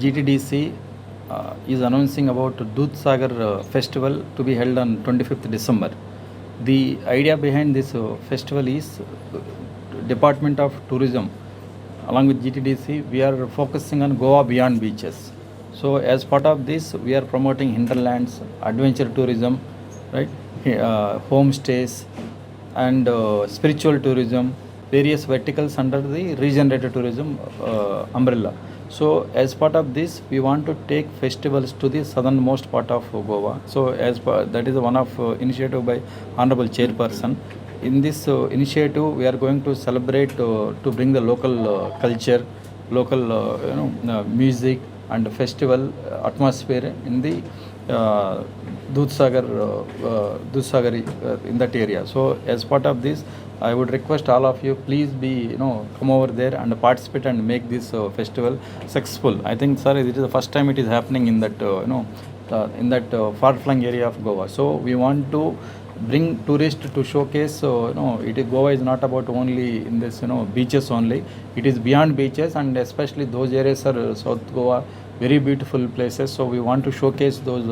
GTDC is announcing about Dudhsagar festival to be held on 25th December. The idea behind this festival is Department of Tourism along with GTDC, we are focusing on Goa beyond beaches. So as part of this, we are promoting hinterlands, adventure tourism, right, homestays and spiritual tourism, various verticals under the regenerative tourism umbrella. So as part of this, we want to take festivals to the southernmost part of Goa. So as that is one of initiative by Honorable Chairperson. In this initiative, we are going to celebrate to bring the local culture, local music and festival atmosphere in the Dudhsagar in that area. So as part of this, I would request all of you, please be come over there and participate and make this festival successful. I think, sir, it is the first time it is happening in that in that far-flung area of Goa. So we want to bring tourists to showcase. So it is, Goa is not about only in this beaches only. It is beyond beaches, and especially those areas are South Goa, very beautiful places. So we want to showcase those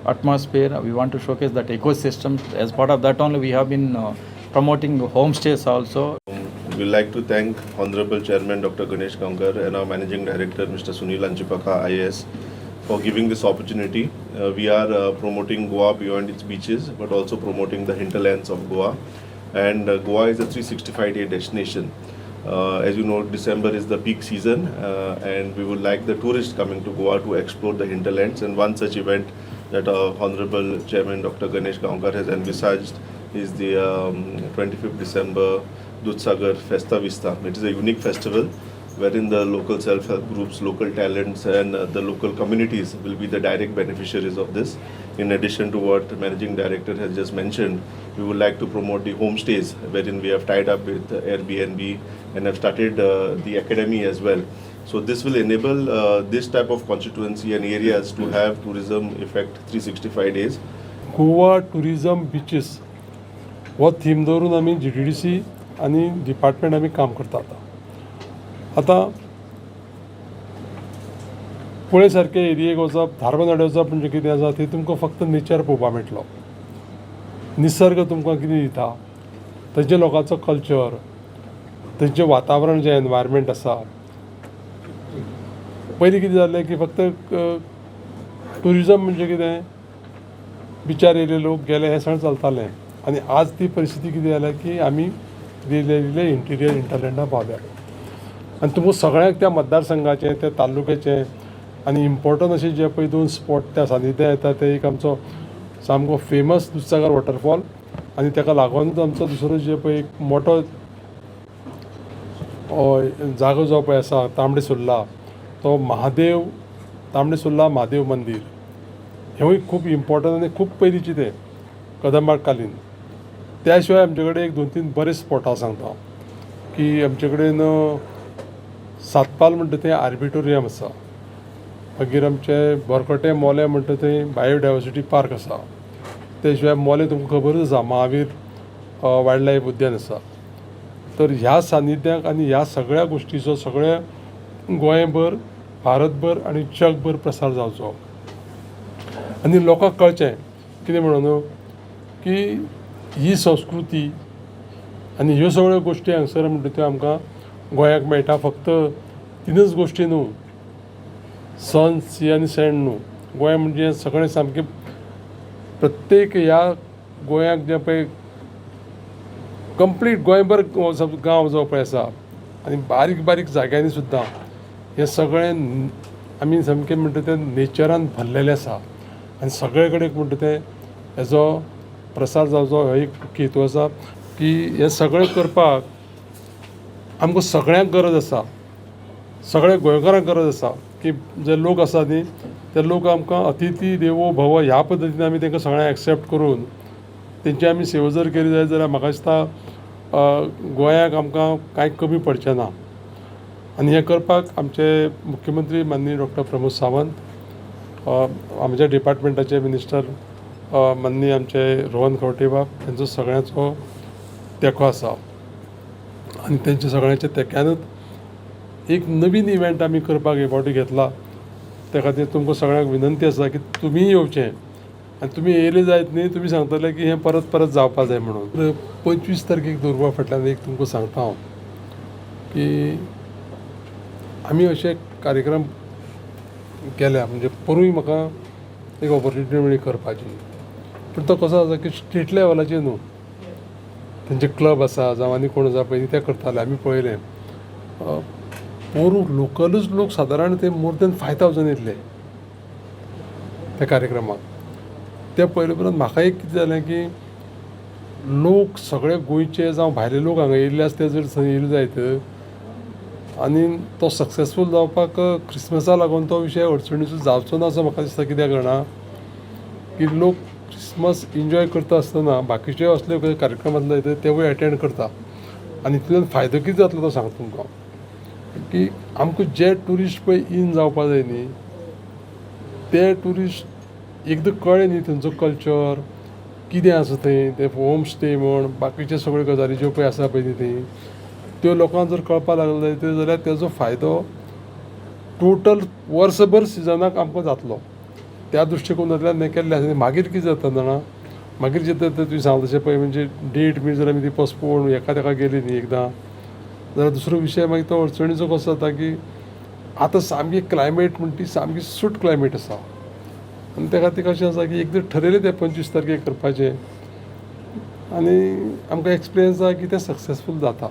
atmosphere. We want to showcase that ecosystem. As part of that only, we have been promoting homestays also. We would like to thank Honorable Chairman Dr. Ganesh Gaonkar and our Managing Director Mr. Sunil Lanchipaka IAS for giving this opportunity. We are promoting Goa beyond its beaches, but also promoting the hinterlands of Goa. And Goa is a 365-day destination. As you know, December is the peak season, and we would like the tourists coming to Goa to explore the hinterlands. And one such event that our Honorable Chairman Dr. Ganesh Gaonkar has envisaged is the 25th December Dudhsagar Festa Vista. It is a unique festival wherein the local self-help groups, local talents and the local communities will be the direct beneficiaries of this. In addition to what the Managing Director has just mentioned, we would like to promote the homestays, wherein we have tied up with Airbnb and have started the academy as well. So this will enable this type of constituency and areas to have tourism effect 365 days. Goa tourism beaches हो theme दवरून आमी GTDC आनी department आमी काम करता. आतां आतां कुळे सारके एरियेक वचप, धारबांदोडे वचप म्हणजे कितें आसा, थंय तुमकां फक्त नेचर पळोवपाक मेळटलो. निसर्ग तुमकां कितें दिता, थंयच्या लोकांचो कल्चर, थंयचें वातावरण जें एनवायरमेंट आसा. पयलीं कितें जालें की फक्त ट्युरिजम म्हणजे कितें, बिचार येयले लोक गेले, हें सगळें चलतालें. आनी आज ती परिस्थिती कितें जाल्या की आमी इल्ले इल्ले इंटिरियर हिंटरलँडा पावल्या आनी तुमकां सगळ्यांक त्या मतदारसंघाचें, त्या तालुक्याचें आनी इम्पोर्टंट अशे जे पळय दोन स्पॉट त्या सानिध्यान येता, ते एक आमचो सामको फेमस दुधसागर वॉटरफॉल आनी ताका लागूनच आमचो दुसरो जे पळय एक मोठो जागो जो पळय आसा तांबडे सुर्ला, तो महादेव, तांबडे सुर्ला महादेव मंदीर, हेंवूय खूब इम्पोर्टंट आनी खूब पयलींचें तें कदंबा कालीन. त्या शिवाय आमचे कडेन एक दोन तीन बरे स्पॉट आसा. सांगता की आमचे कडेन सातपाल म्हणटा थंय आर्बिटोरियम आसा, मागीर आमचे बोरकटे मोलें म्हणटा थंय बायोडायवर्सिटी पार्क आसा. ते शिवाय मोलें तुमकां खबरूच आसा, महावीर वायल्ड लायफ उद्यान आसा. तर ह्या सानिध्याक आनी ह्या सगळ्या गोश्टीचो सगळ्या गोंयभर, भारतभर आनी जगभर प्रसार जावचो आनी लोकांक कळचें कितें म्हणून की ही संस्कृती आनी ह्यो सगळ्यो गोश्टी हांगसर म्हणटा त्यो आमकां गोंयाक मेळटा. फक्त तिनूच गोश्टी न्हू, सन, सी आनी सँड न्हू, गोंय म्हणजे सगळें सामकें प्रत्येक ह्या गोंयाक जें पळय कंप्लीट गोंयभर गांव जो पळय आसा आनी बारीक बारीक जाग्यांनी सुद्दां हें सगळें आमी सामकें म्हणटा तें नेचरान भरलेलें आसा आनी सगळे कडेन म्हणटा तें हेजो प्रसार जावचो हो एक हेतू आसा की हें सगळें करपाक आमकां सगळ्यांक गरज आसा, सगळ्या गोंयकारांक गरज आसा की जे लोक आसा न्ही ते लोक आमकां अतिथी देवो भव ह्या पद्दतीन आमी तांकां सगळ्यांक एक्सेप्ट करून तेंची आमी सेवा जर केली जायत जाल्यार म्हाका दिसता गोंयाक आमकां कांय कमी पडचें ना. आनी हें करपाक आमचे मुख्यमंत्री माननीय डॉक्टर प्रमोद सावंत, आमच्या डिपार्टमेंटाचे मिनिस्टर माननीय आमचे रोहन खंवटे बाब, तेंचो सगळ्यांचो तेंको आसा आनी तेंच्या सगळ्यांच्या तेंक्यानूच एक नवीन इव्हेंट आमी करपाक हे फावटी घेतला. त्या खातीर तुमकां सगळ्यांक विनंती आसा की तुमीय येवचें आनी तुमी येयले जायत न्ही, तुमी सांगतले की हें परत परत जावपा जाय म्हणून. 25 तारखेक दवरपा फाटल्यान एक तुमकां सांगता हांव की आमी अशे कार्यक्रम केल्या, म्हणजे पोरूय म्हाका एक ऑपॉर्च्युनिटी मेळ्ळी करपाची, पूण तो कसो आसा की स्टेट लेवलाचेर न्हू, तेंचे क्लब आसा जावं आनी कोण आसा पळय ते करताले. आमी पळयलें, पोरूं लोकलूच लोक सादारण ते मोर दॅन 5000 येयल्ले त्या कार्यक्रमाक. ते पळयले उपरांत म्हाका एक कितें जालें की लोक सगळे गोंयचे जावं भायले लोक हांगा येयल्ले आसा, ते जर थंय येयले जायत आनी तो सक्सेसफूल जावपाक क्रिसमसा लागून तो विशय अडचणीचो जावचो ना असो म्हाका दिसता. कित्याक जाणा की लोक क्रिसमस एन्जॉय करता आसतना बाकीचे असले खंय कार्यक्रम आसले तेवूय एटेंड करता. आनी तितून फायदो कितें जातलो तो सांगता तुमकां की आमकां जे ट्युरिस्ट पळय इन जावपा जाय न्ही, ते ट्युरिस्ट एकदां कळ्ळें न्ही थंयचो कल्चर कितें आसा, थंय ते होम स्टे म्हण बाकीचे सगळ्यो गजाली ज्यो पळय आसा पळय न्ही थंय त्यो लोकांक जर कळपाक लागले जायत जाल्यार तेजो फायदो टोटल वर्सभर सिजनाक आमकां जातलो. त्या दृश्टिकोनांतल्यान हें केल्लें आसा. मागीर कितें जाता जाणा, मागीर जें तुवें सांगलें तशें पळय, म्हणजे डेट बी जर आमी ती पोस्टपोन हेका तेका गेली न्ही एकदां जाल्यार दुसरो विशय मागीर तो अडचणीचो कसो जाता की आतां सामकी क्लायमेट म्हणटा ती सामकी सूट क्लायमेट आसा. आनी त्या खातीर कशें आसा की एकदां ठरयलें तें 25 तारखेक करपाचें आनी आमकां एक्सपिरियन्स आसा की तें सक्सेसफूल जाता.